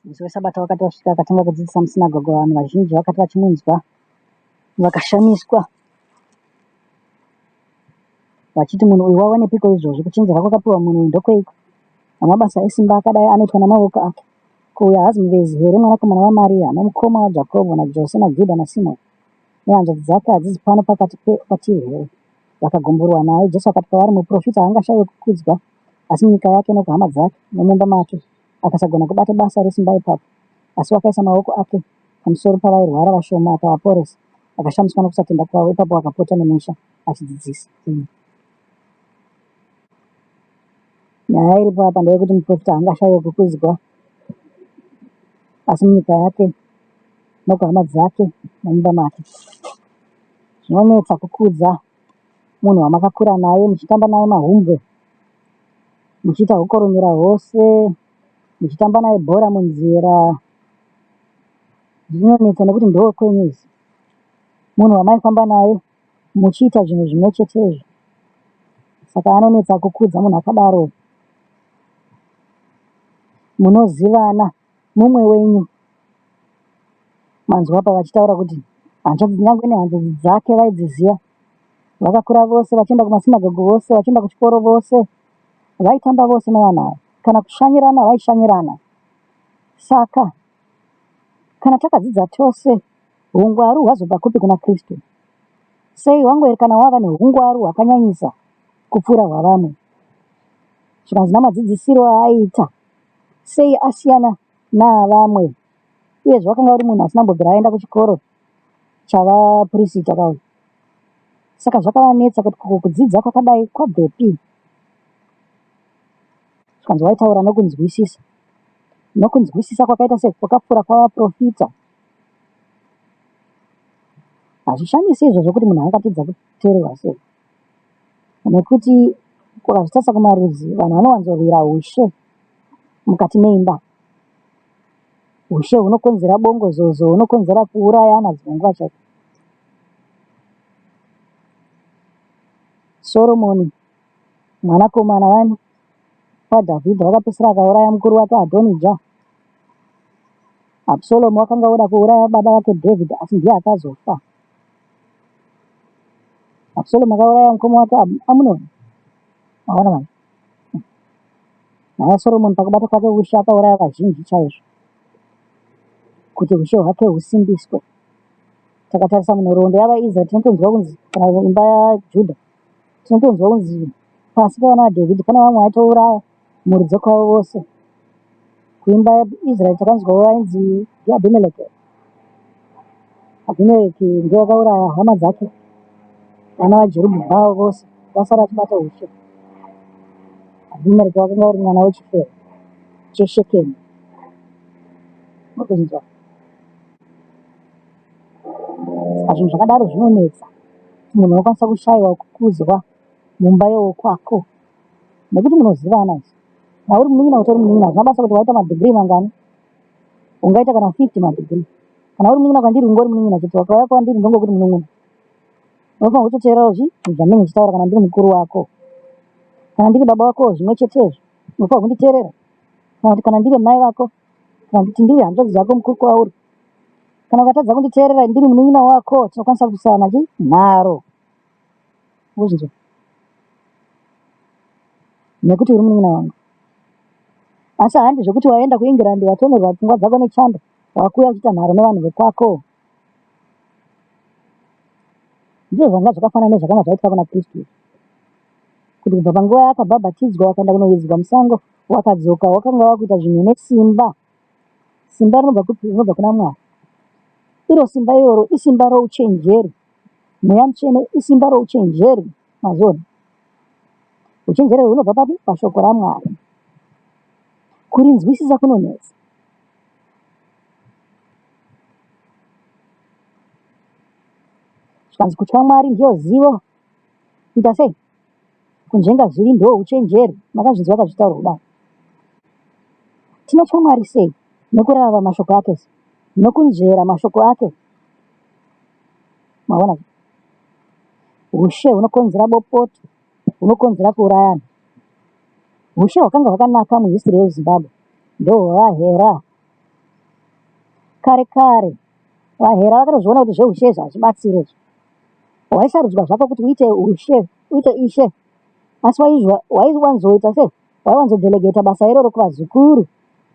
Musi weSabata wakati wasvika akatanga kudzidzisa musinagoge, vanhu vazhinji vakati vachimunzwa vakashamiswa vachiti, Munhu uyu wawanepiko izvozvi? Kuchenjera kwakapiwa munhu uyu ndokweiko? Namabasa esimba akadai anoitwa namaoko ake. Ko uyu haazi muvezi here, mwanakomana waMaria, nomukoma waJakobho, naJose, naJudha, naSimoni? Nehanzvadzi dzake hadzizi pano pakati patiri here? Vakagumburwa naye. Jesu akati kwavari, Muprofita haangashayiwi kukudzwa, asi munyika yake nokuhama dzake nomumba make. Akasagona kubata basa resimba ipapo, asi wakaisa maoko ake pamusoro pavairwara vashoma akavaporesa. Akashamiswa nokusatenda kwavo. Ipapo akapota nemisha achidzidzisa. Nyaya iripo apa ndeyekuti muprofita haangashayiwe kukudzwa, asi munyika yake nokuhama dzake nomumba make. Zvinonetsa kukudza munhu wamakakura naye muchitamba naye mahumbwe, muchiita hukoronyera hwose, muchitamba naye bhora munzira. Zvinonetsa nekuti ndowekwenyu izvi. Munhu wamaifamba naye muchiita zvinhu zvimwe chetezvo. Saka anonetsa kukudza munhu akadaro. Munozivana mumwe wenyu. Manzwa apa vachitaura kuti hanzvadzi nyangwe nehanzvadzi dzake vaidziziva. Vakakura vose vachienda kumasinagoge vose, vachienda kuchikoro vose. Vaitamba vose nevanhu ava. Kana kushanyirana vaishanyirana. Saka kana takadzidza tose, hungwaru hwazobva kupi kuna Kristu? Sei wangoerekana wava nehungwaru hwakanyanyisa kupfuura hwavamwe? Zvikanzi namadzidzisiro aaiita, sei asiyana naavamwe? Uyezve wakanga uri munhu asina kumbobvira aenda kuchikoro chavapirisita kauyu. Saka zvakavanetsa kuti ko kudzidza kwakadai kwabvepi? Zvikanzi waitaura nokunzwisisa. Nokunzwisisa kwakaita sekwakapfuura kwavaprofita. Hazvishamisi izvozvo kuti munhu angatadza kuteererwa sei, nekuti ukazvitarisa kumarudzi vanhu vanowanzorwira ushe mukati meimba. Ushe hunokonzera bongozozo, hunokonzera kuurayana dzimwe nguva chaiko. Soromoni mwanakomana wani waDhavhidha wakapedzisira akauraya mukuru wake Adhonija. Absalomu wakanga oda kuuraya baba vake David asi ndiye akazofa. Absalomu akauraya mukoma wake Amnoni. Maona manje. Naye Solomoni pakubata kwake ushe akauraya vazhinji chaizvo kuti ushe hwake husimbiswe. Takatarisa munhoroondo yavaIsraeri tinotonzwa kunzi kana imba yaJudha tinotonzwa kunzi pasi pevana vaDhavhidhi pane vamwe vaitouraya mhuri dzekwavo vose. Kuimba yaIsraeri takanzwawo vainzi ndiAbhimeleki. Abhimereki ndiye wakauraya hama dzake vana vaJerubhi-bhaal vose vasara vachibata ushe. Abhimereki wakanga uri mwana wechifeve cheShekemu. Murikuzvinzwa? Saka zvinhu zvakadaro zvinonetsa kuti munhu unokwanisa kushaiwa kukudzwa mumba yowokwako nekuti munozivana izvi. Kana uri munin'ina utori munin'ina, hazvina basa kuti waita madhigirii mangani, ungaita kana 50 madhigirii. Kana uri munin'ina kwandiri ungori munin'ina chete, wakauya kwandiri ndongokuti munun'una. Unofanirwa kutoteererawo zvi zvandinenge ndichitaura kana ndiri mukuru wako. Kana ndiri baba wako zvimwe chetezvo, unofanirwa kunditeerera. Kana kuti kana ndiri mai vako, kana kuti ndiri hanzvadzi yako mukuru kwauri, kana ukatadza kunditeerera ndiri munin'ina wako, tinokwanisa kuisana chi nharo. Uzvinzwa? Nekuti uri munin'ina wangu. Asi handi zvekuti waenda kuEngland watonerwa pfungwa dzako nechando wakuuya uchiita nharo nevanhu vekwako. Ndizvo zvanga zvakafanana nezvakanga zvaitika kuna Kristu izvi. Kuti kubva panguva yaakabhabhatidzwa wakaenda kunovidzwa musango wakadzoka wakanga wakuita zvinhu nesimba. Simba rinobva kupi? Rinobva kuna Mwari. Iro simba iroro isimba rouchenjeri. Mweya Mutsvene isimba rouchenjeri. Mazviona? Uchenjeri hunobva papi? Pashoko raMwari. Kurinzwisisa kunonetsa. Zvikanzi kutya Mwari ndiyo zivo. Kuita sei? Kunzvenga zvivi ndiwo uchenjeri. Makazvinzwa akazvitaura kudai. Tinotya Mwari sei? Nokurava mashoko ake, nokunzvera mashoko ake. Maona? Ushe hunokonzera bopoto, hunokonzera kuurayana. Ushe hwakanga hwakanaka muhistory yeZimbabwe ndohwavahera. Kare kare vaHera vakatozviona kuti zveushe izvi hazvibatsire izvi. Waisarudzwa zvako kuti uite ushe, uite ishe, asi waiwanzoita sei? Waiwanzodelegata basa iroro kuvazukuru,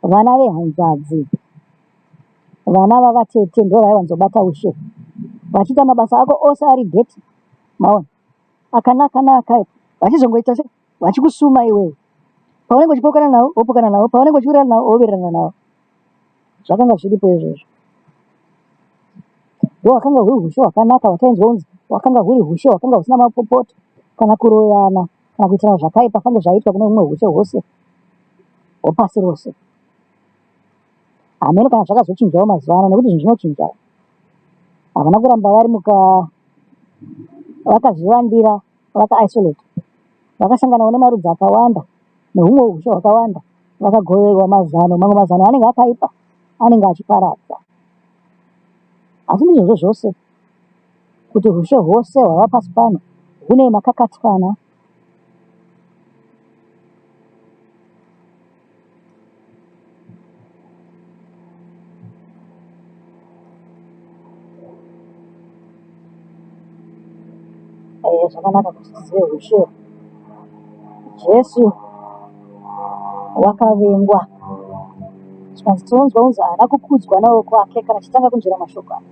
vana vehanzvadzi, vana vavatete ndivo vaiwanzobata ushe, vachiita mabasa ako ose ari dirty, maona, akanaka neakaipa, vachizongoita sei? Vachikusuma iwewe. Paunenge uchipokana navo, wopokana navo, paunenge uchiwirirana navo, wowirirana navo. Zvakanga zviripo izvozvo. Ndohwakanga huri hushe hwakanaka hwatainzwa kunzi hwakanga huri hushe hwakanga husina mapopoto kana kuroyana kana kuitirana zvakaipa fange zvaiitwa kune humwe hushe hwose hwepasi rose. Hameno kana zvakazochinjawo mazuva ano nekuti zvinhu zvinochinja. Havana kuramba vari muka vakazvivandira vakaisolate vakasanganawo nemarudzi akawanda nehumwe hushe hwakawanda vakagoverwa mazano mamwe mazano anenge akaipa anenge achiparadza asi ndizvozvo zvose kuti hushe hwose hwava pasi pano hune makakatswana Eh, zvakanaka kuti tizive hushe. Jesu wakavengwa zvikanzi tinonzwa kunzi haana kukudzwa navo kwake kana tichitanga kunzvera mashoko aya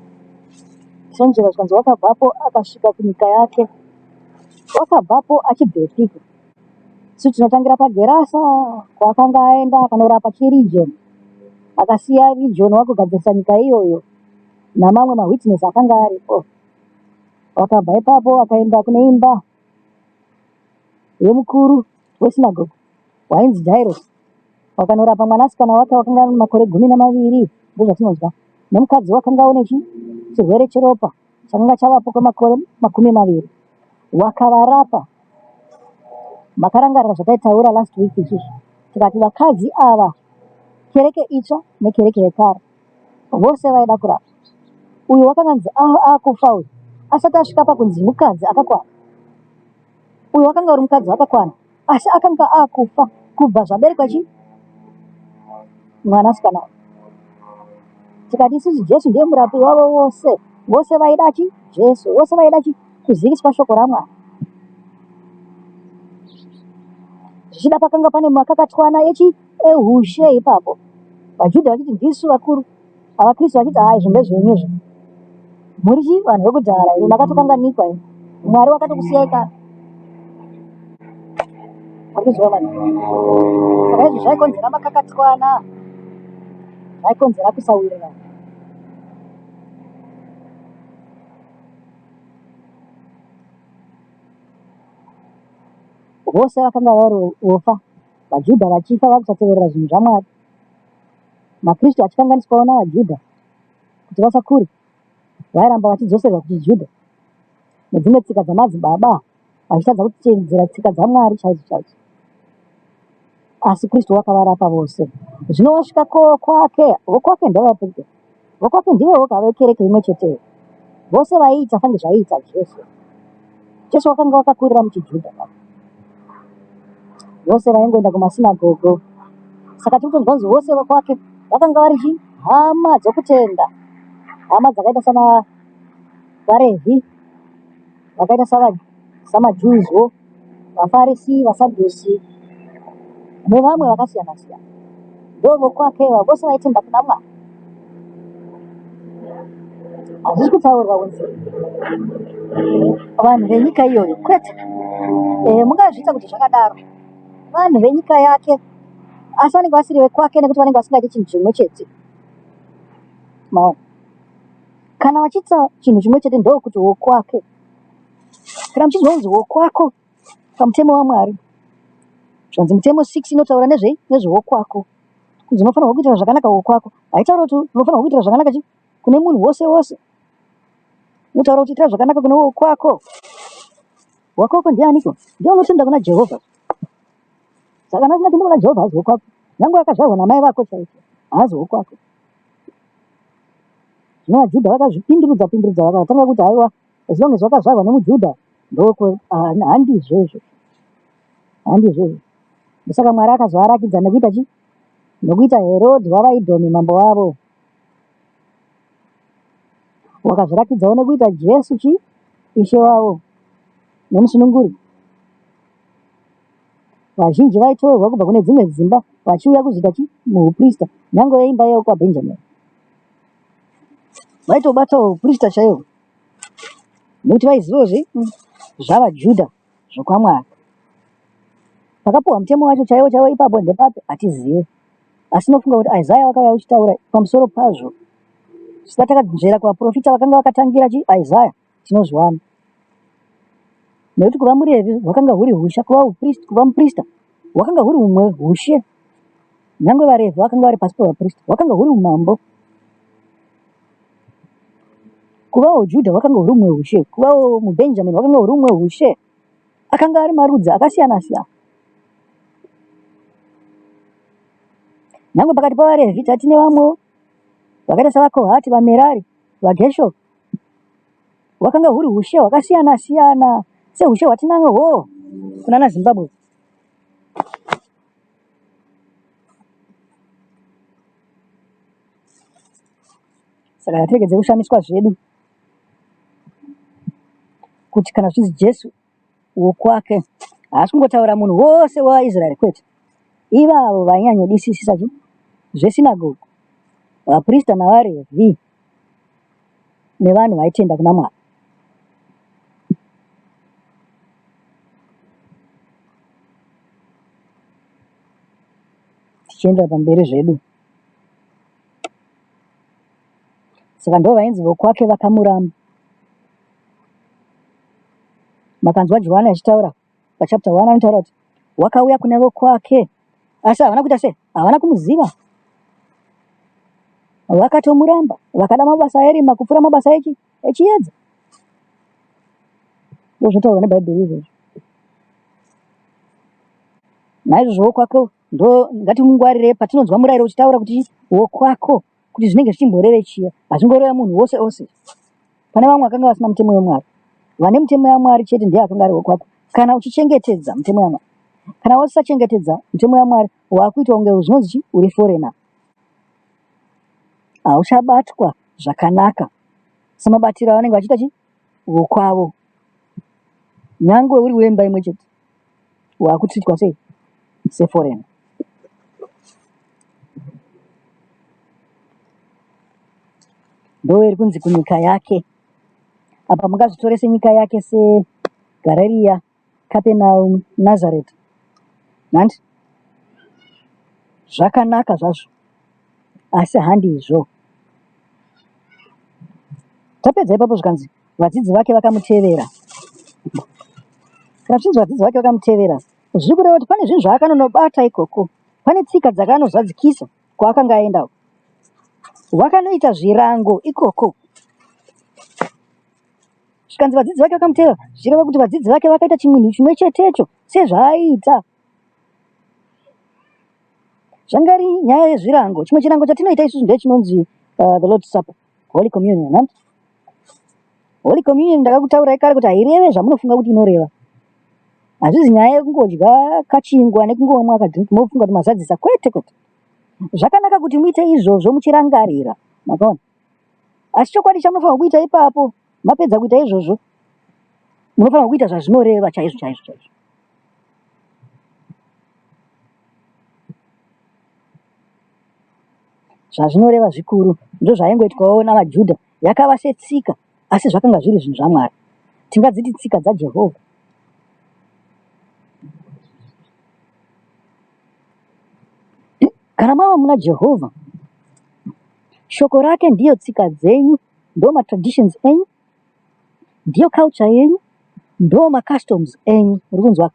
tinonzvera zvikanzi wakabvapo akasvika kunyika yake wakabvapo achibvepiko Isu tinotangira paGerasa kwaakanga aenda akanorapa chiregion akasiya region wakugadzirisa nyika iyoyo namamwe mawitness akanga aripo. Wakabva ipapo akaenda kune imba yemukuru wesinagoge wainzi Jairosi wakanorapa mwanasikana wake wakanga ane makore 12 ndozvatinonzwa nemukadzi wakanga une chirwere cheropa chakanga chavapo kwemakore 20 wakavarapa Makarangarira zvataitaura last week isusu tikati vakadzi ava kereke itsva nekereke yekare vose vaida kurapwa. Uyu wakanganzi akufa uyu asati asvika pakunzi mukadzi akakwana. Uyu wakanga uri mukadzi akakwana asi akanga akufa kubva zvaberekwa chi mwanasikana uyu. Tikati isusu Jesu ndiye murapi wavo vose. Vose vaida chi Jesu, vose vaida chi kuziviswa shoko raMwari. Zvichida pakanga pane makakatwana echi ehushe ipapo. VaJudha vachiti ndisu vakuru, avaKristu vachiti haa izvi ndezvenyu izvi. Muri chi vanhu vekudhara imi makatokanganikwa imi. Mwari wakatokusiyai kare. Muri manje. Saka izvi zvaikonzera makakatwana, zvaikonzera kusawirirana. Vose vakanga vari vofa, vaJudha vachifa vakusateverera zvinhu zvaMwari, maKristu achikanganiswawo navaJudha kuti vasakure, vairamba vachidzoserwa kuchiJudha nedzimwe tsika dzamadzibaba vachitadza kutevedzera tsika dzaMwari chaidzo chaidzo. Asi Kristu wakavarapa vose. Zvino wasvika kwake, vokwake ndevapiko? Vokwake ndivo voga vekereke imwe cheteyo. Vose vaiita fange zvaiita Jesu. Jesu wakanga wakakurira muchiJudha. Vose vaingoenda kumasinagogo. Saka tiri kutonzwa kunzi vose vokwake vakanga vari chi hama dzokutenda. Hama dzakaita sana vaRevhi, vakaita samaJuzo, vaFarisi, vaSadhusi nevamwe vakasiyana siyana. Ndovokwake ivavo vose vaitenda kuna Mwari. Hazvisi kutaurwa kunzi vanhu venyika iyoyo kwete. E, mungazviita kuti zvakadaro vanhu venyika yake asi vanenge vasiri vekwake nekuti vanenge vasingaiti chinhu chimwe chete. Maona, kana vachiita chinhu chimwe chete ndokuti wokwake. Kana muchinzwa kunzi wokwako pamutemo waMwari, zvanzi mutemo 6 inotaura nezvei? Nezvewokwako. Kunzi unofanirwa kuitira zvakanaka wokwako. Haitauri kuti unofanirwa kuitira zvakanaka chi kune munhu wose wose. Inotaura kuti itira zvakanaka kune wokwako. Wakwako ndianiko? Ndiye unotenda kuna Jehovha. Saka kana usina kuna Jehovha haazi wokwako. Nyangwe akazvarwa namai vako chaizvo, haazi wokwako. Zvino vaJudha vakazvipindurudza pindurudza vakatanga kuti haiwa as long as wakazvarwa nemuJudha ndokwe ah, handizvo izvo handizvo izvo ndosaka Mwari akazoarakidza nekuita chi nokuita Herodhi wavaIdhomi mambo wavo. Wakazviratidzawo nekuita Jesu chii? Ishe wavo nemusununguri. Vazhinji vaitorwa kubva kune dzimwe dzimba vachiuya kuzoita chi muhuprista, nyange veimba yokwaBhenjamini. Vaitobatawo huprista chaihwo nekuti vaizivawo zve zvavaJudha zvokwaMwari. Pakapuhwa mutemo wacho chaiwo chaiwo ipapo ndepapi hatizive, asi tinofunga kuti Isaya wakauya uchitaura pamusoro pazvo. Saka takanzvera kuvaprofita vakanga vakatangira chi Isaya tinozviwana. Nekuti kuva muRevhi hwakanga huri husha, kuva upristi, kuva muprista hwakanga huri humwe hushe. Nyange vaRevhi vakanga vari pasi pevaprista, hwakanga huri umambo. Kuvawo Judha hwakanga huri humwe hushe, kuvawo muBhenjamini hwakanga huri humwe hushe. Akanga ari marudzi akasiyana-siyana. Nyange pakati pavaRevhi tatine vamwewo vakaita savaKohati, vaMerari, vaGesho, hwakanga huri hushe hwakasiyana siyana sehushe hwatinahwo kunana Zimbabwe. Saka ngatiregedze kushamiswa zvedu kuti kana zvichinzi Jesu wokwake haasi kungotaura munhu wose waIsraeri kwete. Ivavo vainyanyodisisisa zvesinagogo, vaprista navaRevhi nevanhu vaitenda kuna Mwari. Tichiendera pamberi zvedu. Saka ndo vainzi vokwake vakamuramba. Makanzwa Johani achitaura pachapter 1 anotaura kuti wakauya kune vokwake asi havana kuita sei? Havana kumuziva. Vakatomuramba, vakada mabasa erima kupfuura mabasa echi echiedza. Ndozvinotaurwa neBhaibheri izvozvo. Naizvozvo wokwako ndo ngatimungwarire patinonzwa murayiro uchitaura kuti wokwako kuti zvinenge zvichimboreve chiya hazvingoreva munhu wose ose. Pane vamwe vakanga vasina mutemo yaMwari. Vane mutemo yaMwari chete ndiye akanga ari wokwako. Kana uchichengetedza mutemo yaMwari. Kana wasachengetedza mutemo yaMwari wakuitwa kunge zvinonzi chi uri foreigner. Hauchabatwa zvakanaka semabatiro avanenge vachiita chi vokwavo. Nyangwe uri wemba imwe chete wakutreatwa sei seforeigner. Ndoiri kunzi kunyika yake. Apa mungazvitore senyika yake seGareriya, Kapenaumi, Nazareta. Hanti? Zvakanaka zvazvo, asi handizvo. Tapedza ipapo zvikanzi vadzidzi vake vakamutevera. Kana zvichinzi vadzidzi vake vakamutevera, zviri kureva kuti pane zvinhu zvaakanonobata ikoko, pane tsika dzakanozadzikisa kwaakanga aenda uko. Wakanoita zvirango ikoko. Zvikanzi vadzidzi vake vakamutevera, zvichireva kuti vadzidzi vake vakaita chimunhu chimwe chetecho sezvaaiita. Zvanga iri nyaya yezvirango. Chimwe chirango chatinoita isusu ndechinonzi the Lord's Supper, Holy Communion. Hanti? Holy Communion ndakakutaurai kare kuti haireve zvamunofunga kuti inoreva. Hazvizi nyaya yekungodya kachingwa nekungomwa kadrink mofunga kuti mazadzisa. Kwete, kwete. Zvakanaka kuti muite izvozvo muchirangarira. Makaona? Asi chokwadi chamunofanirwa kuita ipapo, mapedza kuita izvozvo, munofanirwa kuita zvazvinoreva chaizvo chaizvo chaizvo. Zvazvinoreva zvikuru ndozvaingoitwawo navaJudha, yakava setsika, asi zvakanga zviri zvinhu zvaMwari. Tingadziti tsika dzaJehovha. Kana mava muna Jehovha, shoko rake ndiyo tsika dzenyu, ndo matraditions enyu, ndiyo culture yenyu, ndo macustoms enyu. Uri kunzwa?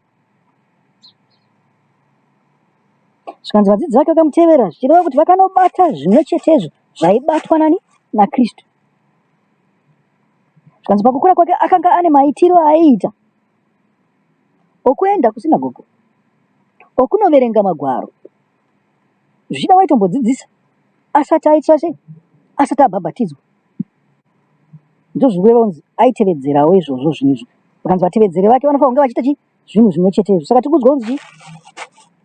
Zvikanzi vadzidzi vake vakamutevera, zvichireva kuti vakanobata zvimwe chetezvo zvaibatwa nani naKristu. Zvikanzi pakukura kwake akanga ane maitiro aaiita okuenda kusinagogo, okunoverenga magwaro. Zvichida waitombodzidzisa asati aitira sei, asati abhabhatidzwa. Ndozvikureva kunzi aitevedzerawo izvozvo zvinhu izvo. Vakanzi vatevedzeri vake vanofanira kunge vachiita chii? Zvinhu zvimwe chete izvo. Saka tiri kuudzwa kunzi chii?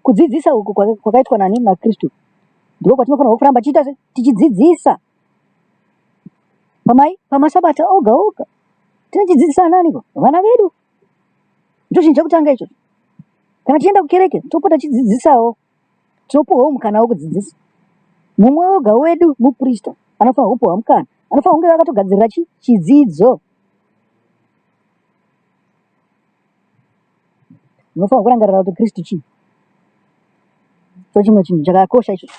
Kudzidzisa uku kwakaitwa nani naKristu ndiko kwatinofanirwa kuramba tichiita se tichidzidzisa. Pamai pamasabata oga oga tinochidzidzisa ananiko vana vedu. Ndochinhu chekutanga ichocho. Kana tichienda kukereke topota tichidzidzisawo, tinopuhwawo mukana wekudzidzisa. Mumwe woga wedu muprista anofanirwa kupuhwa mukana, anofanirwa kunge akatogadzirira chi chidzidzo. Unofanirwa kurangarira kuti Kristu chii. So chimwe chinhu chakakosha ichocho.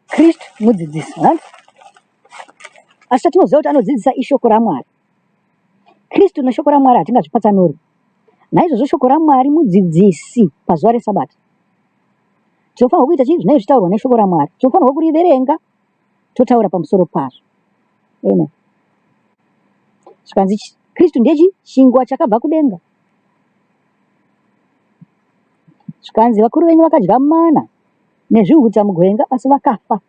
Kristu mudzidzisi, hanti? Asi chatinoziva kuti anodzidzisa ishoko raMwari. Kristu neshoko raMwari hatingazvipatsanuri. Naizvozvo shoko raMwari mudzidzisi pazuva reSabata. Tinofanirwa kuita chii zvinenge zvichitaurwa neshoko raMwari? Tinofanirwa kuriverenga totaura pamusoro pazvo. Amen. Zvikanzi Kristu ndiye chii? Chingwa chakabva kudenga. Zvikanzi vakuru venyu vakadya mana nezvihutsa mugwenga asi vakafa.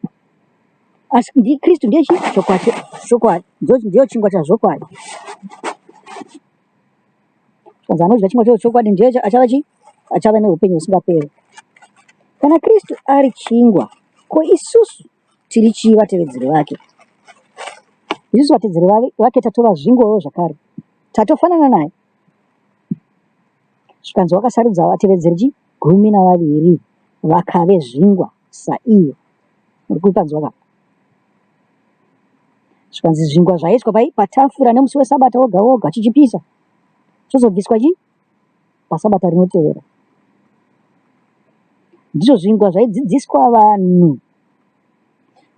Asi ndi Kristu ndiye chii? Chokwadi, chokwadi, ndiyo chingwa chazvokwadi. Zvikanzi anodya chingwa chokwadi ndiye achava chii? Achava neupenyu husingaperi. Kana Kristu ari chingwa, ko isusu tiri chii vatevedzeri vake? Isusu vatevedzeri vake tatova zvingwawo zvakare, tatofanana naye. Zvikanzi wakasarudza vatevedzeri chi gumi navaviri vakave zvingwa saiye. Muri kupanzwa ka? Zvikanzi zvingwa zvaiswa pai patafura nemusi wesabata woga woga chichipisa chozobviswa chi pasabata rinotevera. Ndizvo zvingwa zvaidzidziswa vanhu.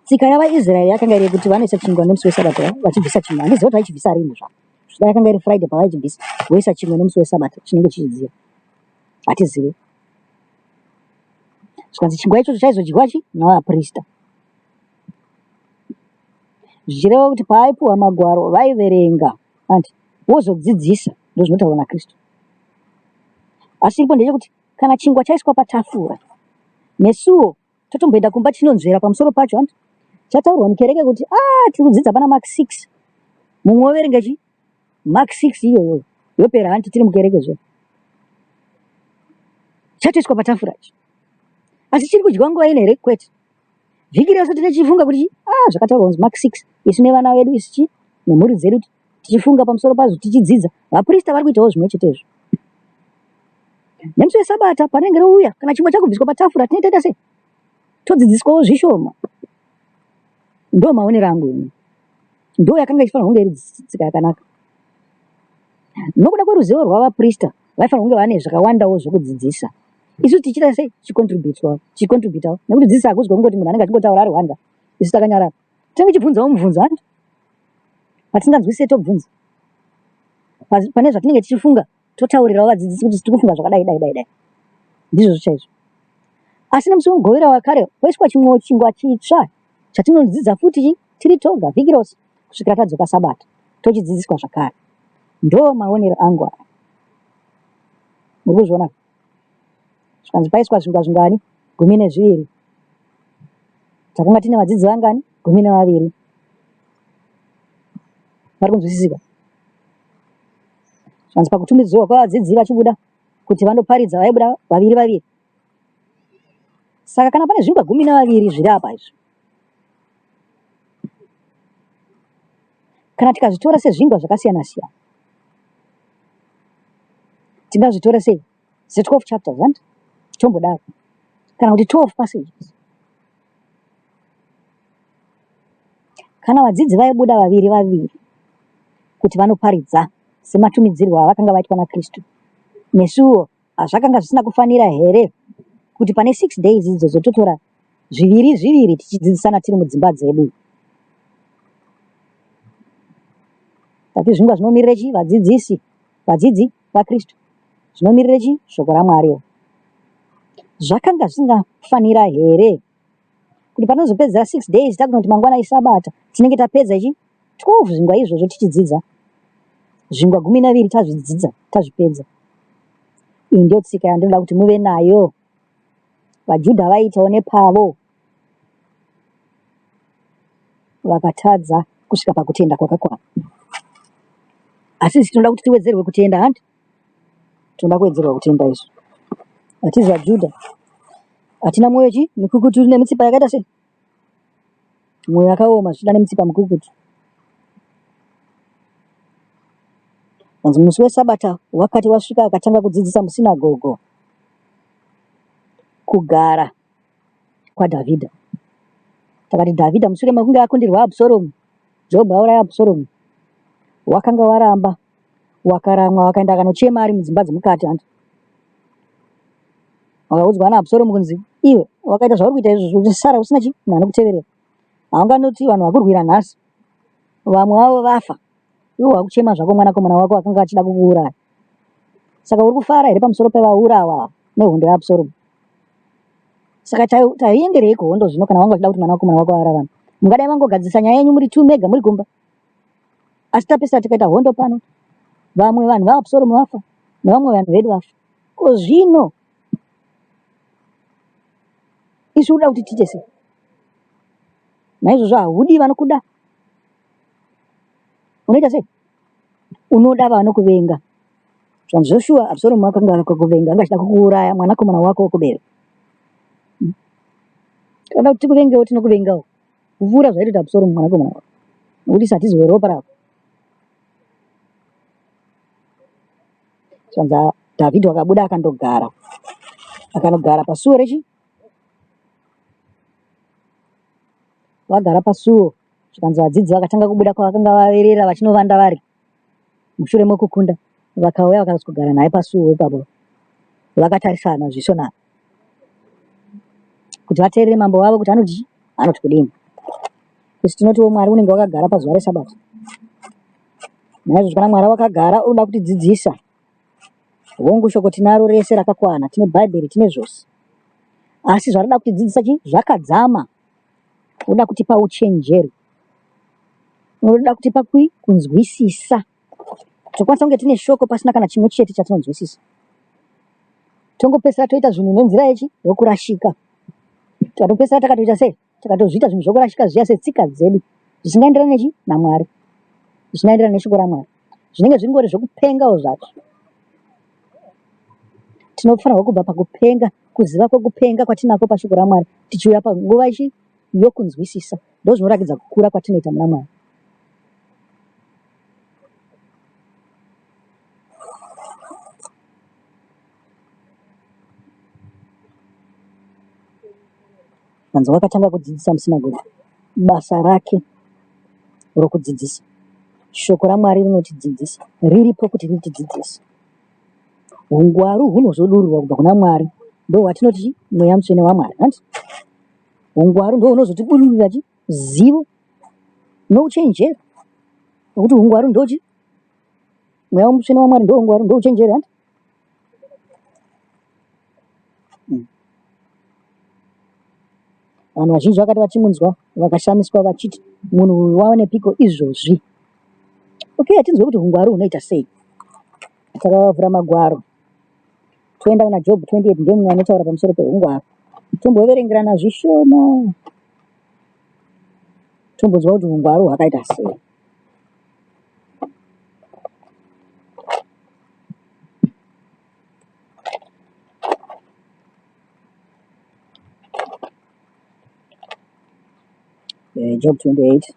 Tsika yavaIsraeri yakanga iri yekuti vanoisa chingwa nemusi wesabata vachibvisa chimwe. Handizivi kuti vaichibvisa rini zvavo. Zvichida yakanga iri Friday pavaichibvisa voisa chimwe nemusi wesabata chinenge chichidziya. Hatizivi. Zvikanzi chingwa ichocho chaizodyiwa chi navaprista. Zvichireva kuti paaipuwa magwaro vaiverenga anti wozodzidzisa ndozvinotaurwa naKristu. Asi chiripo ndechekuti kana chingwa chaiswa patafura nesuwo totomboenda kumba tinonzvera pamusoro pacho hanti chataurwa mukereke kuti a ah, tiri kudzidza pana mark 6 mumwe woverenga chi mark 6 iyoyo yopera hanti tiri mukereke zve chatoiswa patafura ichi asi chiri kudyiwa nguva ino here kwete vhiki rese tine chifunga kuti a ah, zvakataurwa kunzi mark 6 isu nevana vedu isu chi nemhuri dzedu tichifunga pamusoro pazvo tichidzidza vaprista vari kuitawo zvimwe chetezvo Nemusi weSabata panenge rouya kana chingwa chakubviswa patafura tinenge taita sei? Todzidziswawo zvishoma. Ndo maonero angu ini. Ndo yakanga ichifanira kunge iri tsika yakanaka. Nokuda kweruzivo rwavaprista vaifanira kunge vane zvakawandawo zvekudzidzisa. Isu tichiita sei? Tichicontributwa, tichicontributawo. Nekuti dzidzisa hakuzi kwekungoti munhu anenge achingotaura ari one ka. Isu takanyarara. Tinenge tichibvunzawo mubvunzo hanti? Patinganzwisise tobvunza. Pane zvatinenge tichifunga totaurirawo vadzidzisi kuti tiri kufunga zvakadai dai dai dai ndizvozvo chaizvo asi nemusi wemugovera wakare poiswa chimwewo chingwa chitsva chatinodzidza futi tiri toga vhiki rose kusvikira tadzoka sabata tochidzidziswa zvakare ndo maonero angu aya muri kuzviona zvikanzi paiswa zvingwa zvingani 12 takanga tine vadzidzi vangani 12 vari kunzwisisika Zvanzi pakutumidzwa kwevadzidzi vachibuda kuti vandoparidza vaibuda vaviri vaviri. Saka kana pane zvingwa 12 zviri apa izvi, kana tikazvitora sezvingwa zvakasiyana siyana, tingazvitora sei se12 chapters hanti tombodaro kana kuti 12 passages. Kana vadzidzi vaibuda vaviri vaviri kuti vanoparidza sematumidzirwo avakanga vaitwa naKristu, nesuwo hazvakanga zvisina kufanira here kuti pane 6 days idzodzo totora zviviri zviviri tichidzidzisana tiri mudzimba dzedu? Tati zvingwa zvinomirira chii? Vadzidzisi, vadzidzi vaKristu. Zvinomirira chii? Shoko raMwariwo. Zvakanga zvisingafanira here kuti panozopedzera 6 days takunoti mangwana isabata tinenge tapedza ichi 12 zvingwa izvozvo tichidzidza zvingwa 12 tazvidzidza tazvipedza. Iyi ndiyo tsika yandinoda kuti muve nayo. VaJudha vaiitawo nepavo vakatadza kusvika pakutenda kwakakwana. Asi isu tinoda kuti tiwedzerwe kutenda hanti? Tinoda kuwedzerwa kutenda isu. Hatizi vaJudha. Hatina mwoyo chi mikukutu nemitsipa yakaita sei? Mwoyo yakaoma zvichida nemitsipa mikukutu. Zvanzi musi weSabata wakati wasvika akatanga kudzidzisa musinagogo kugara kwaDhavhidha. Takati Dhavhidha mushure mekunge akundirwa Absalomu, Joabhu auraya Absalomu, wakanga waramba, wakaramwa, wakaenda akanochema ari mudzimba dzemukati hanti. Wakaudzwa naAbsalomu kunzi iwe wakaita zvauri kuita izvozvo uchisara usina chi munhu anokuteverera. Haunganoti vanhu vakurwira nhasi vamwe vavo vafa iwe wakuchema zvako mwanakomana wako akanga achida kukuuraya. Saka uri kufara here pamusoro pevaurawa nehondo yaAbsalomu? Saka taienderei kuhondo zvino kana wanga uchida kuti mwanakomana wako ararame? Mungadai mangogadzirisa nyaya yenyu muri two mega muri kumba. Asi tapesera tikaita hondo pano, vamwe vanhu vaAbsalomu vafa nevamwe vanhu vedu vafa. Ko zvino isu uda kuti tiite sei? Naizvozvo haudi vanokuda. Unoita sei? Unoda vanokuvenga. Zvanzi zvoshuwa Absalomu akanga akakuvenga, anga achida kukuuraya mwanakomana wako wokubereka. Kana kuti tikuvengewo tinokuvengawo. Kupfuura zvaitoita Absalomu mwanakomana wako. Nokuti isu hatizi weropa rako. Zvanzi Dhavhidhi wakabuda akandogara. Akanogara pasuo rechi vagara pasuo zvikanzi vadzidzi vakatanga kubuda kwavakanga vaverera vachinovanda vari mushure mokukunda vakauya vakazogara naye pasuo ipapo vakatarisana zviso navo kuti vateerere mambo wavo kuti anoti anoti kudini isu tinotiwo mwari unenge wakagara pazuva resabata naizvozvo kana mwari wakagara unoda kutidzidzisa hongu shoko tinaro rese rakakwana tine bhaibheri tine zvose asi zvarida kutidzidzisa chi zvakadzama unoda kutipa uchenjeri unoda kutipa kui kunzwisisa tokwanisa kunge tine shoko pasina kana chimwe chete chatinonzwisisa tongopedzisira toita zvinhu nenzira yechi yokurashika tikatopedzisira takatoita sei takatozviita zvinhu zvokurashika zviya setsika dzedu zvisingaenderani nechi namwari zvisingaenderani neshoko ramwari zvinenge zvingori zvekupengawo zvacho tinofanirwa kubva pakupenga kuziva kwekupenga kwatinako pashoko ramwari tichiuya panguva ichi yokunzwisisa ndozvinorakidza kukura kwatinoita muna mwari Hanzi wakatanga kudzidzisa musinagoge basa rake rokudzidzisa. Shoko raMwari rinotidzidzisa, riripo kuti ritidzidzise. Ungwaru hunozodururwa kubva kuna Mwari ndohwatinoti mweya mutsvene waMwari. Hanti ungwaru ndohunozotibudurira chi zivo nouchenjeri, nokuti ungwaru ndochi mweya mutsvene waMwari ndoungwaru ndouchenjeri hanti Vanhu vazhinji vakati vachimunzwa vakashamiswa vachiti, Munhu uyu wawanepiko izvozvi? Okay, hatinzwe kuti ungwaru hunoita sei. Saka vavhura magwaro toenda kuna Job 28 ndomumwe anotaura pamusoro peungwaru. Tomboverengerana zvishoma tombonzwa kuti ungwaru hwakaita sei. Job 28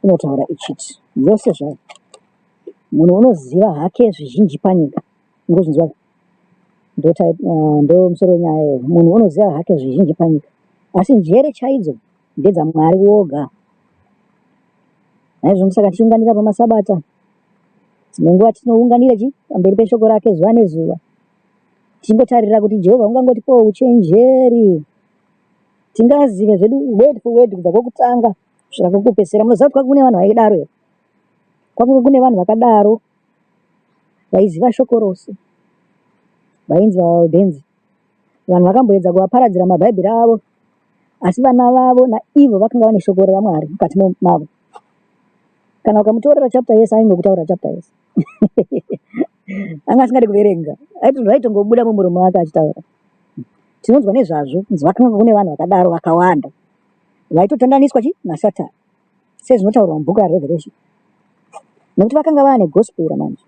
inotaura ichiti yose zvayo munhu unoziva hake zvizhinji panyika ngozvinzwa ndo musoro wenyaya iyoyo munhu unoziva hake zvizhinji panyika asi njere chaidzo ndedzamwari woga naizvozvo saka tichiunganira pamasabata Dzimwe nguva tinounganira chi pamberi peshoko rake zuva nezuva tichingotarira kuti Jehovha ungangotipawo uchenjeri. Tingazive zvedu word for word kubva kwokutanga kusvika kwokupedzisira. Munoziva kuti kwanga kune vanhu vaidaro here? Kwakanga kune vanhu vakadaro vaiziva shoko rose, vainzi vaValdenzi. Vanhu vakamboedza kuvaparadzira maBhaibheri avo, asi vana vavo naivo vakanga vane shoko raMwari mukati mavo. Kana ukamutorera chapter yese aingokutaurira chapter yese. Anga asingadi kuverenga. Aitongobuda mumuromo wake achitaura. Tinonzwa nezvazvo kunzi vakanga kune vanhu vakadaro vakawanda vaitotandaniswa chi naSatani sezvinotaurwa mubhuku raRevelation nekuti vakanga vane gospel manje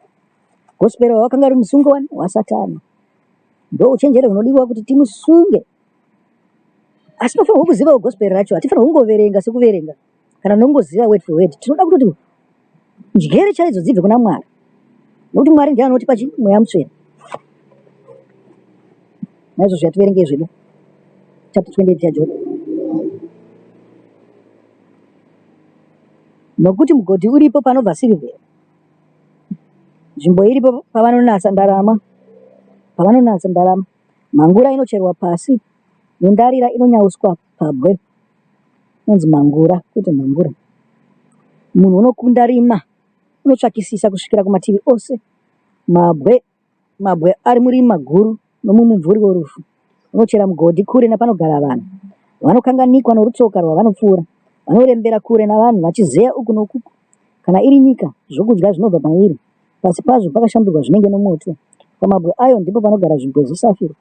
gospel wakanga uri musungo wani waSatani ndo uchenjere hunodiwa kuti timusunge asi tinofanirwa kuzivawo gospel racho hatifanirwa kungoverenga sekuverenga kana nongoziva word for word tinoda kutoti Njere chaidzo dzibve kuna Mwari. Nokuti Mwari ndiye anotipa chi mweya mutsvene. Naizvozvo yativerengei zvedu chapter 28 yaJob. Nokuti mugodhi uripo panobva sirivheri, nzvimbo iripo pavanonatsa ndarama, pavanonatsa ndarama, mhangura inocherwa pasi nendarira inonyauswa pabwe. Inonzi mhangura kwete mhangura. Munhu unokunda rima unotsvakisisa kusvikira kumativi ose. Mabwe mabwe ari murima guru nomumumvuri worufu. Unochera mugodhi kure napanogara vanhu. Vanokanganikwa norutsoka rwavanopfuura. Vanorembera kure navanhu vachizeya uku nokuku. Kana iri nyika, zvokudya zvinobva mairi. Pasi pazvo pakashandurwa zvinenge nomoto. Pamabwe ayo ndipo panogara zvibwe zvesafiro.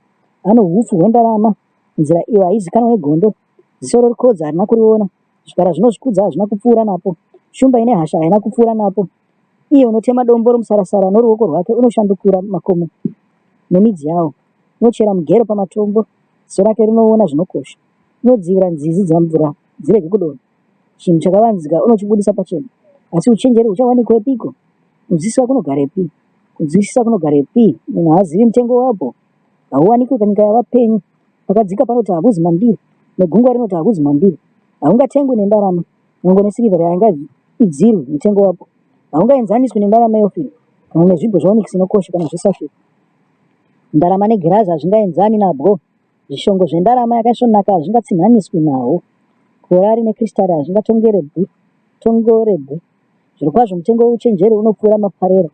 Ano hupfu hwendarama. Nzira iyo haizikanwe negondo. Ziso rorikodza harina kuriona. Zvikara zvinozvikudza hazvina kupfuura napo. Shumba ine hasha haina kupfuura napo. Iye unotema dombo romusarasara noruoko rwake unoshandukura makomo nemidzi yawo. Unochera mugero pamatombo, ziso rake rinoona zvinokosha. Unodzivira nzizi dzemvura dzirege kudonha. Chinhu chakavanzika unochibudisa pachena. Asi uchenjeri huchawanikwepiko? Kunzwisisa kunogarepi? Kunzwisisa kunogarepi? Munhu haazivi mutengo wabwo. Hauwanikwi panyika yavapenyu. Pakadzika panoti hakuzi mandiri, negungwa rinoti hakuzi mandiri. Haungatengwi nendarama, nyangwe nesirivheri haingaidzirwi mutengo wabwo. Haungaenzaniswi nendarama yeOfiri, kana nezvibwe zveonikisi inokosha kana zvesafiro. Ndarama negirazi hazvingaenzani nabwo, zvishongo zvendarama yakaisvonaka hazvingatsinhaniswi nahwo. Korari nekristari hazvingatongerebwi. Zvirokwazvo mutengo wouchenjeri unopfuura maparera.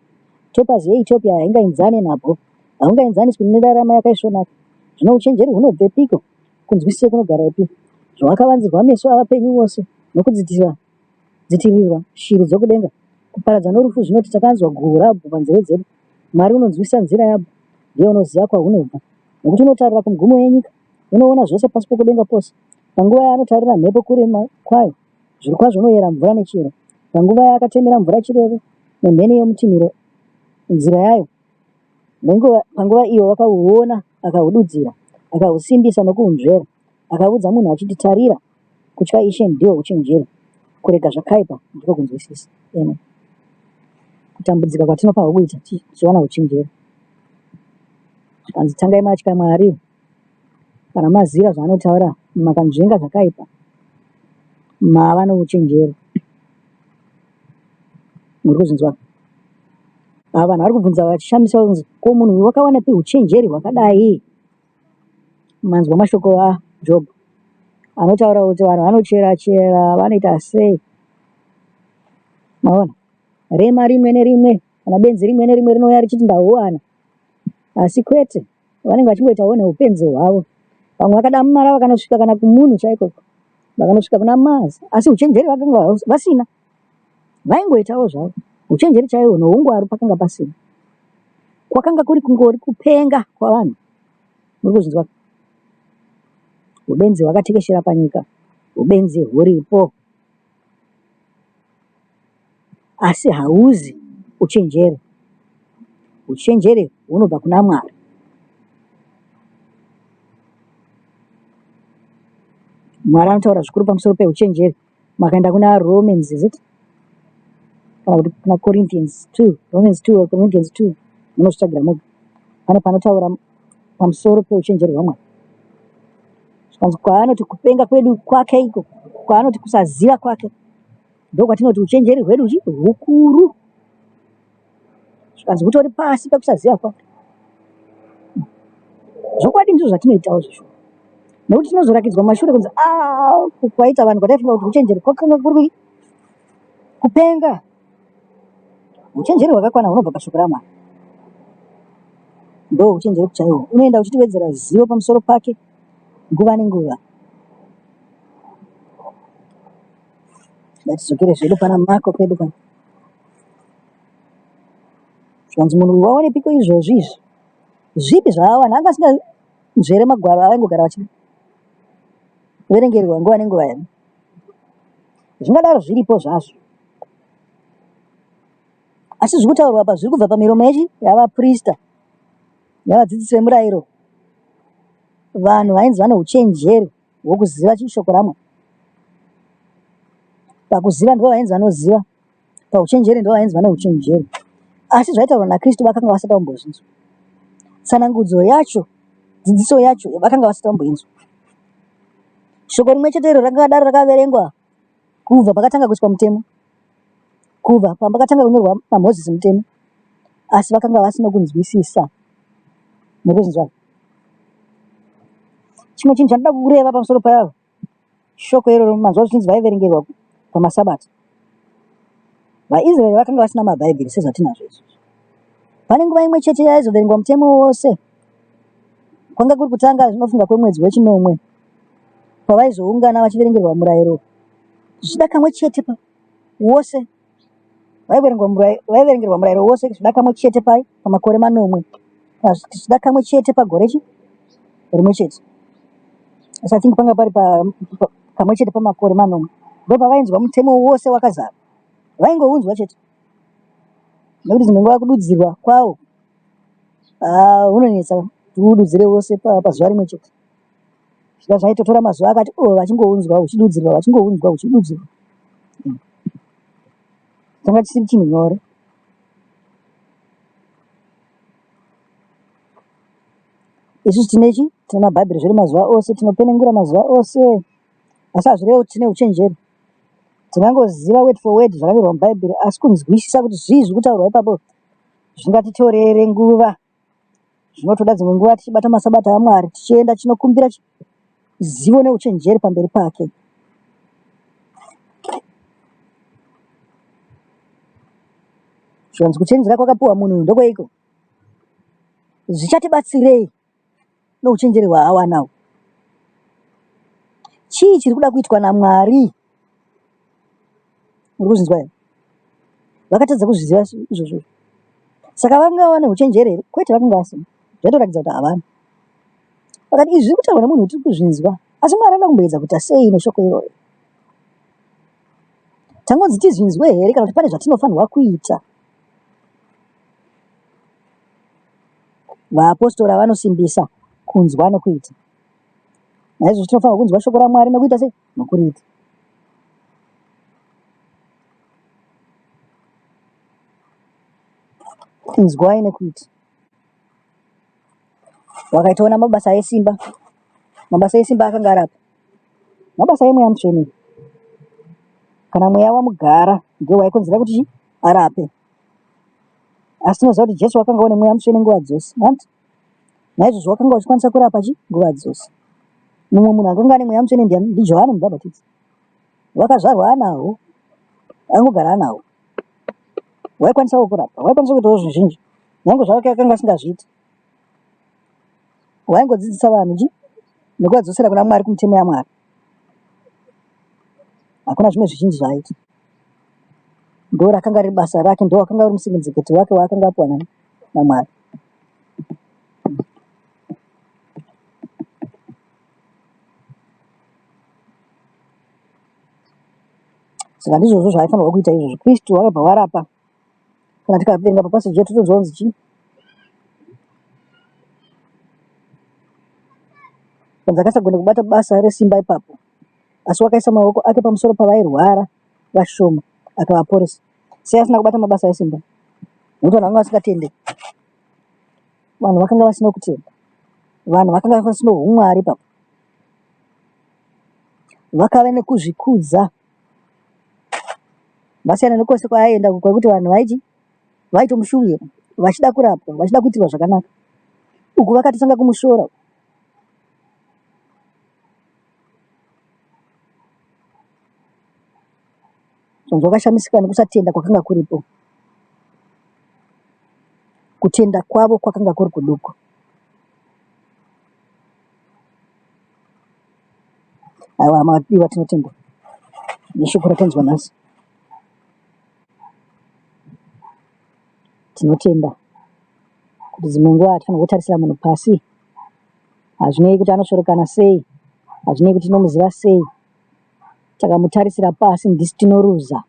Topazi yeEtiopia haingaenzane nabwo, haungaenzaniswi nendarama yakaisvonaka. Zvino uchenjeri hunobvepiko? Kunzwisisa kunogarepi? Zvahwakavanzirwa meso avapenyu vose, nokudzitirirwa shiri dzokudenga. Kuparadza norufu zvinoti, Takanzwa guhu rabwo panzeve dzedu. Mwari unonzwisisa nzira yabwo, ndiye unoziva kwahunobva. Nokuti unotarira kumigumo yenyika, unoona zvose pasi pokudenga pose. Panguva yaanotarira mhepo kurema kwayo, Zvirokwazvo unoyera mvura nechero. Panguva yaakatemera mvura chirevo, nemheni yomutinhiro nzira yayo, nenguva, panguva iyo wakauona akahududzira, akahusimbisa nokuhunzvera, akaudza munhu achiti, Tarira, kutya Ishe ndihwo uchenjeri, kurega zvakaipa ndiko kunzwisisa. Amen. Kutambudzika kwatinofanirwa kuita tichiwana uchenjeri. Zvikanzi tangai matya Mwari. Kana maziva zvaanotaura makanzvenga zvakaipa mava nouchenjeri. Muri kuzvinzwa? Ava vanhu vari kubvunza vachishamiswa kunzi ko munhu uyu wakawanepi uchenjeri hwakadai? Manzwa mashoko aJob anotaura kuti vanhu vanochera chera vanoita sei? Maona? Rema rimwe nerimwe kana benzi rimwe nerimwe rinouya richiti ndahuwana asi kwete vanenge vachingoitawo neupenzi hwavo. Vamwe vakadamara vakanosvika kana kumunhu chaiko, vakanosvika kuna Mars, asi uchenjeri vakanga vasina. Vaingoitawo zvavo uchenjeri chaihwo noungwaru pakanga pasina. Kwakanga kuri kungori kupenga kwavanhu. Muri kuzvinzwa? Ubenzi hwakatekeshera panyika, ubenzi huripo. Asi hauzi uchenjeri. Uchenjeri hunobva kuna Mwari. Mwari anotaura zvikuru pamusoro peuchenjeri. Makaenda kuna Romans, is it? Kana kuti kuna Corinthians 2, Romans 2 or Corinthians 2, munozvitsvagira moga. Pane panotaura pamusoro peuchenjeri hwaMwari. Zvikanzi kwaanoti kupenga kwedu kwake iko, kwaanoti kusaziva kwake ndokwatinoti uchenjeri hwedu chi hukuru zvikanzi hutori pasi pekusaziva kwake zvokwadi ndizvo zvatinoitawo zvishuwa nekuti tinozorakidzwa mumashure kunzi a ah, kwaita vanhu kwataifunga kuti uchenjeri kwakanga kuri kupenga uchenjeri hwakakwana hunobva pashoko ramwari ndo uchenjeri chaihwo unoenda uchitiwedzera zivo pamusoro pake nguva nenguva Ngatidzokere zvedu pana Marko pedu pana. Zvikanzi munhu uyu wawanepiko izvozvi izvi? Zvipi zvaawana? Anga asinganzvere magwaro avaingogara vachiverengerwa nguva nenguva here? Zvingadaro zviripo zvazvo. Asi zviri kutaurwa apa zviri kubva pamiromo yechi yavaprista, yavadzidzisi vemurayiro, vanhu vainzi vane uchenjeri hwokuziva shoko raMwari. Pakuziva ndivo vainzi vanoziva. Pauchenjeri ndo vainzi vane uchenjeri. Asi zvaitaurwa naKristu vakanga vasati vambozvinzwa. Tsanangudzo yacho, dzidziso yacho vakanga vasati vamboinzwa. Shoko rimwe chete iro rakadaro rakaverengwa kubva pakatanga kuiswa mutemo, kubva pambakatanga kunyorwa naMozisi mutemo, asi vakanga vasina kunzwisisa. Muri kuzvinzwa? Chimwe chinhu chandinoda kureva pamusoro pavo shoko iroro, manzwa zvichinzi vaiverengerwa pamasabata. VaIsraeri vakanga vasina maBhaibheri sezvatinazvo isusu. Pane nguva imwe chete yaizoverengwa mutemo wose, kwanga kuri kutanga zvinofunga kwemwedzi wechinomwe, pavaizoungana vachiverengerwa murayiro zvichida kamwe chete wose vaiverengerwa murayiro wose zvichida kamwe chete pai pamakore manomwe kana zvichida kamwe chete pagore chi rimwe chete. Asi I think panga pari kamwe chete pamakore manomwe ndopavainzwa mutemo wose wakazara, vaingounzwa chete nekuti dzimwe nguva kududzirwa kwawo unonetsa kuti ududzire wose pazuva rimwe chete. Zvika zvaitotora mazuva akati o vachingounzwa uchidudzirwa vachingounzwa uchidudzirwa. Changa chisiri chinhu nyore. Isusu tine chi? Tine mabhaibheri zvedu mazuva ose, tinopenengura mazuva ose. Asi hazvirevi kuti tine uchenjeri. Tingangoziva word for word zvakanyorwa mubhaibheri, asi kunzwisisa kuti zvii zviri kutaurwa ipapo zvingatitorere nguva. Zvinotoda dzimwe nguva tichibata masabata aMwari, tichienda tichinokumbira zivo neuchenjeri pamberi pake. Zvikanzi kuchenjera kwakapiwa munhu uyu ndokweiko? Zvichatibatsirei nouchenjeri hwaawanawo? Chii chiri kuda kuitwa naMwari? Muri kuzvinzwa here? Vakatadza kuzviziva izvozvo. Saka vanga vane uchenjeri here? Kwete, vakanga vasina. Zvaitoratidza kuti havana. Vakati izvi zviri kutaurwa nemunhu tiri kuzvinzwa, asi Mwari anoda kumboedza kuita sei neshoko iroro? Tangonzi tizvinzwe here kana kuti pane zvatinofanirwa kuita? Vaapostora vanosimbisa kunzwa nokuita. Naizvozvo tinofanirwa kunzwa shoko raMwari nokuita sei? Nokuriita. Inzwai nekuita. Wakaitawo namabasa esimba. Mabasa esimba akanga arapa. Mabasa emweya mutsvene. Kana mweya wamugara ndiwo waikonzera kuti chii? Arape. Asi tinoziva kuti Jesu wakanga une mweya mutsvene nguva dzose. Hanti? Naizvozvo wakanga uchikwanisa kurapa chi nguva dzose. Mumwe munhu akanga ane mweya mutsvene ndiani? NdiJohani Mubhabhatidzi. Wakazvarwa anawo, angogara anawo. Waikwanisawo kurapa, waikwanisa kuitawo zvizhinji. Nyange zvake akanga asingazviiti. Waingodzidzisa vanhu chi nekuvadzosera kuna Mwari kumitemo yaMwari. Hakuna zvimwe zvizhinji zvaaita. Ndo rakanga riri basa rake, ndo wakanga uri musinginzikiti wake waakanga apiwa naMwari. Saka ndizvozvo zvaaifanirwa kuita izvozvo. Kristu wakabva warapa. Kana tikaverenga papaseji yedu totonzwa kunzi chii? Kanzi akasagona kubata basa resimba ipapo, asi wakaisa maoko ake pamusoro pavairwara vashoma akavaporesa. Sei asina kubata mabasa esimba? Nekuti vanhu vanga vasingatende. Vanhu vakanga vasina kutenda. Vanhu vakanga vasina umwari ipapo. Vakave nekuzvikudza. Vasiyana nekwose kwaaienda kwekuti vanhu vaiti vaitomushuvira vachida kurapwa vachida kuitirwa zvakanaka. Uku vakatotanga kumushora. Zvanzi wakashamisika nekusatenda kwakanga kuripo. Kutenda kwavo kwakanga kuri kuduku. Aiwa hama vadiwa tinotenda neshoko ratanzwa nhasi. Tinotenda kuti dzimwe nguva hatifanirwi kutarisira munhu pasi. Hazvinei kuti anosvorekana sei, hazvinei kuti tinomuziva sei. Takamutarisira pasi ndisu tinoruza.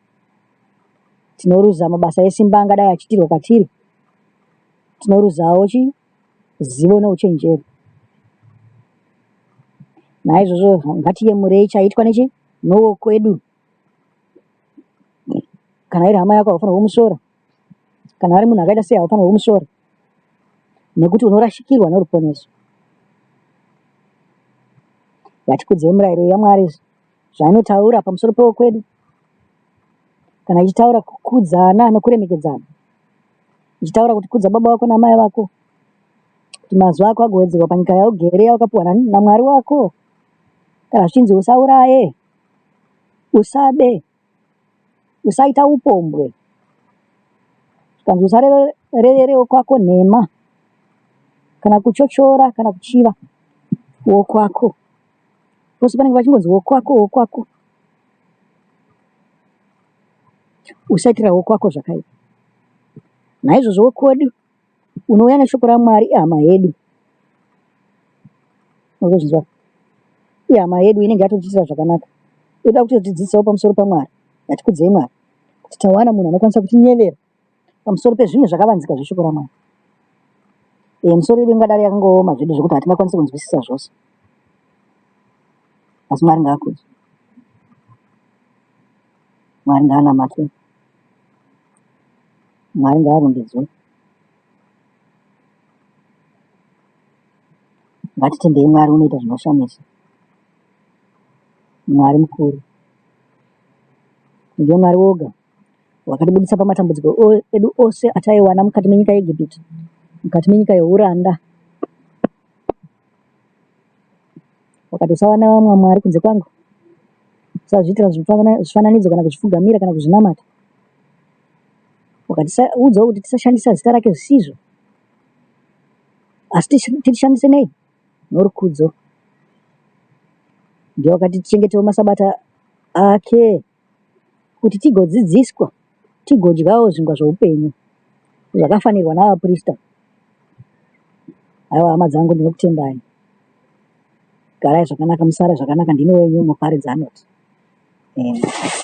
Tinoruza mabasa esimba angadai achiitirwa kwatiri. Tinoruzawo chi zivo neuchenjeri. Naizvozvo ngatiyemurei chaitwa nechi nowokwedu. Kana iri hama yako haufanirwi kumusvora. Kana ari munhu akaita sei haufanirwi kumusvora nekuti unorashikirwa noruponeso. Ngatikudzei murayiro yaMwari zvainotaura pamusoro pewokwedu. Kana ichitaura kukudzana nokuremekedzana, ichitaura kuti kudza baba vako namai vako, kuti mazuva ako agowedzerwa panyika yaugere yawakapiwa naMwari wako. Kana zvichinzi usauraye, usabe, usaita upombwe, zvikanzi usarevere wokwako nhema, kana kuchochora kana kuchiva wokwako. Pose panenge pachingonzi wokwako wokwako, usaitira wokwako zvakaipa. Naizvozvo wokwedu unouya neshoko raMwari ihama yedu. Unozvinzwa? Ihama yedu inenge yatotiitira zvakanaka. Inoda kutotidzidzisawo pamusoro paMwari. Ngatikudzei Mwari kuti tawana munhu anokwanisa kutinyevera pamusoro pezvimwe zvakavanzika zveshoko raMwari. E, misoro yedu ingadaro yakangooma zvedu zvekuti hatingakwanisi kunzwisisa zvose. Asi Mwari ngaakudzwe. Mwari ngaanamatwe. Mwari ngaarumbidzwe. Ngatitendei Mwari unoita zvinoshamisa. Mwari mukuru. Ndiye Mwari woga wakatibudisa pamatambudziko edu ose ataiwana mukati menyika yeEgipita, mukati menyika yeuranda. Wakati usawana vamwe mwari kunze kwangu, usazviitira zvifananidzo kana kuzvipfugamira kana kuzvinamata. Wakatiudzawo kuti tisashandisa zita rake zvisizvo, asi tirishandise nei? Norukudzo. Ndiye wakati tichengetewo masabata ake kuti tigodzidziswa tigodyawo zvingwa zvoupenyu zvakafanirwa navaprista. Haiwa hama dzangu ndinokutendai. Garai zvakanaka musare zvakanaka ndini wenyu muparidzi anoti. Amen.